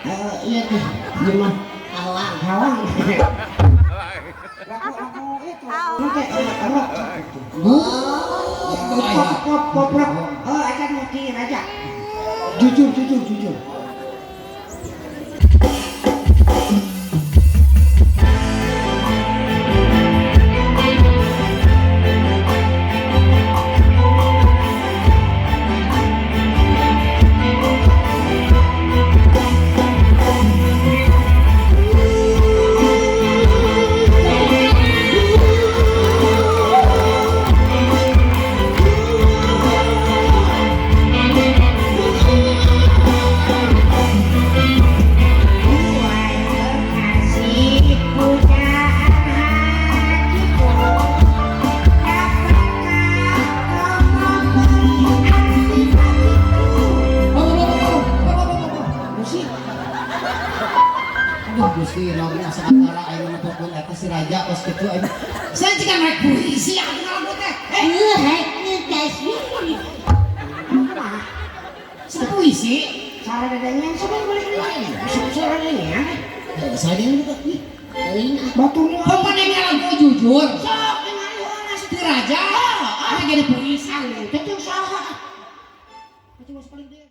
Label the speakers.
Speaker 1: Iya tuh, gimana?
Speaker 2: Awang.
Speaker 1: Hawang. Lagu-lagu itu. Nanti rock.
Speaker 2: Oh.
Speaker 1: Pop pop pop rock. Oh, aja mutiin aja. Jujur jujur jujur. Wahai kekasih pujaan hatiku, dapatkah kau memberi arti bagiku? Musik.
Speaker 2: Aduh Gusti, lagu asa antara aing nepongkeun eta si raja kos kitu aing. Saya jika naik puisi atuh lagu teh. Eh, puisi.
Speaker 1: Suara dadanya coba boleh ini. Suara dadanya.
Speaker 2: Saya dia gitu.
Speaker 1: Baturnya.
Speaker 2: Pemandangnya lagu jujur.
Speaker 1: Sok ningali heula.
Speaker 2: Si raja. Ah, jadi puisi.
Speaker 1: Teh saha?
Speaker 2: Itu paling dia.